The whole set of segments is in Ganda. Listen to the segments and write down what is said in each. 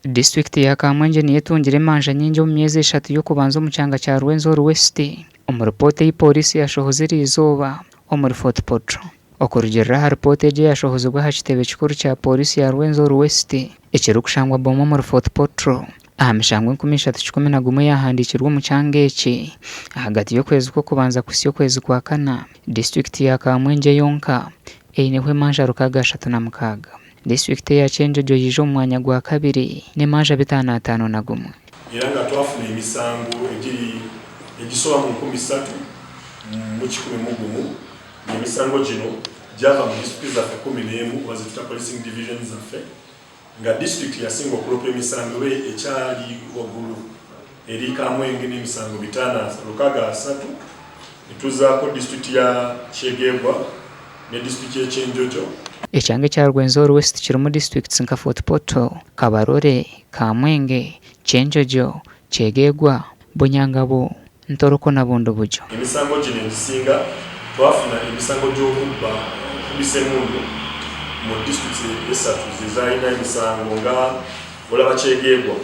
Disiturikiti ya Kamwengye niyo etungire emanja nyingi omu myezi eshatu y'okubanza omu kyanga kya Rwenzori West omu ripoota ei Pooriisi yashohoza eriizooba omuri Fort Portal. Okurugiirira aha ripoota egi eyashohozibwe aha kitebe kikuru kya Pooriisi ya Rwenzori West ekirikushangwa Boma omuri Fort Portal, aha mishango 3110 eyahandiikirwe omu kyanga eki ahagati y'okwezi kw'okubanza kuhitsya okwezi kwa kana, disiturikiti ya Kamwengye yonka eineho emanja 636. Disiturikiti eya Kyenjojo yaija omu mwanya gwa kabiri n'emanja 551. Era nga twafuna emisango egiri egisoba mu 3101 nga emisango gino gyava mu disitulikiti zaffe 11 oba zetuta policing divisions zaffe nga disitulikiti eyasinga okulopa emisango ebe ekyali waggulu eri Kamwenge n'emisango bitaano 630 netuzaako disitulikiti ya Kyegegwa ne disitulikiti y'e Kyenjojo. Ekyanga ekya Rwenzori West kirimu disiturikiti nka Fort Portal, Kabarole, Kamwenge, Kyenjojo, Kyegegwa, Bunyangabo, Ntoroko na Bundibugyo. Emisango gino egisinga twafuna emisango gy'okubba okubisa emundu mu disitulikiti esatu zezalina emisango nga olaba Kyegegwa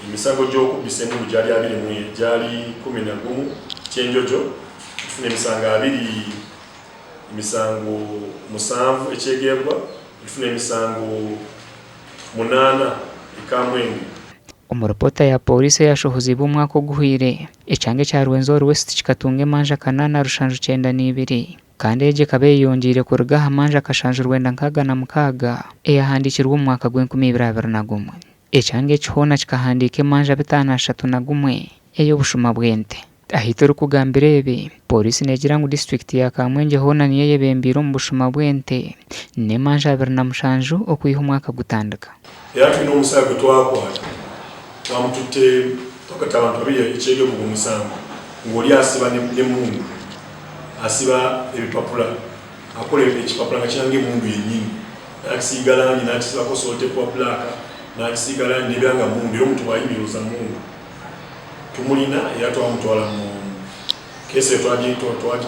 emisango gy'okubbisa emundu gyali abiri mu gyali 11, Kyenjojo tufuna emisango abiri emisango musanvu e Kyegegwa tufuna emisango munaana e Kamwenge. Omu ripoota ya Pooriisi eyashohoziibwe omwaka oguhweire, ekyanga ekya Rwenzori West kikatunga emanja 892 kandi egi ekaba eyeyongyeire kuruga aha manja 796 eyahandiikirwe omu mwaka gw'enkumi ibiri abiri na gumwe. Ekyanga eki hoona kikahandiika emanja 531 ey'obushuma bw'ente. Ahi turikugambira ebi, Pooriisi neegira ngu disiturikiti ya Kamwengye hoona niyo eyebembeire omu bushuma bw'ente n'emanja 27 okwiha omwaka gutandika. Era twine omusaija gwe twakwata twamututte twakata abantu babiri ekyege gugwo omusango ngu oli asiba n'emundu asiba ebipapura akora ekipapura nga kiranga emundu yenyini nakisiiga langi nakisibako solotepu wa black nakisiiga langi nebeera nga mundu era omuntu bwayimira oza mundu. Tumulina era twamutwala mu case eyo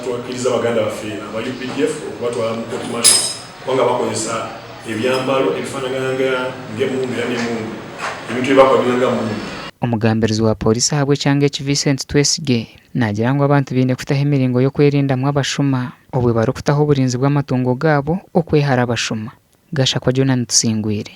twakiriza baganda baffe aba updf okubatwala mu court martial kubanga bakozesa ebyambalo ebifanagana ng'emundu era n'emundu ebintu byebakola biringa nga mundu. Omugambirizi wa Pooriisi ahabw'ekyanga eki Vincent Twesige naagira ngu abantu baine kutaho emiringo y'okwerindamu abashuma obwe barikutaho oburinzi bw'amatungo gaabo okwehara abashuma. Gashakwa Jonah Tusingwire.